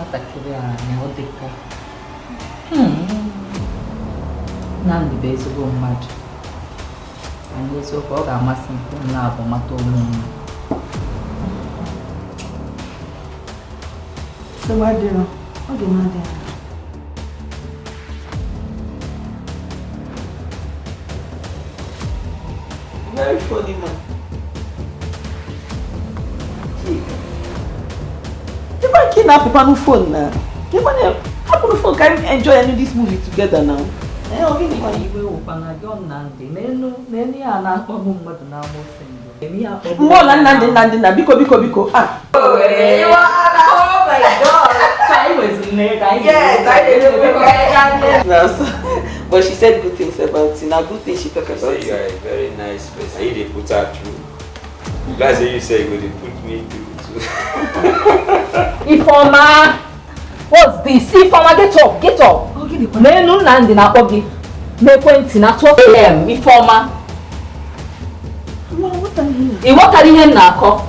Nwatakịrị a anya ọ dịka Nnamdi bụ ezigbo mmadụ. Anyị eziokwu, ọ ga-amasị m ka unu na-abụ mata onwe unu. Nsogbu adịrọ, oge na-adịghị anya. Very funny man. Chika. Ebe ka ị na-apụkwanụ phone na? Ebe na hapụrụ phone ka anyị enjoy any this movie together now. Eh, ọ gịnị kwanụ? Iwe wụkwana gị, ọ Nnamdi n'elu n'elu ya na-akpọgbu mmadụ n'amoosu ndụ. Eme ya akpọgbu. Mgbe ọla Nnamdị Nnamdị na biko biko biko ah. Oh my God! So anyị nweziri n'ego anyị. Yes, I did. No, so, but she said good things about you. Now good things she talk about Say you you. are a very nice person. You dey put her through. Glad say you say you go dey put me through too. Ifeọma! What's this? Ifeọma, get up, get up! N'elu Nnamdi na-akpọ gị n'ekwentị na 12 a.m. Ifeọma! Mama, what are you? Ị ghọtara ihe m na-akọ?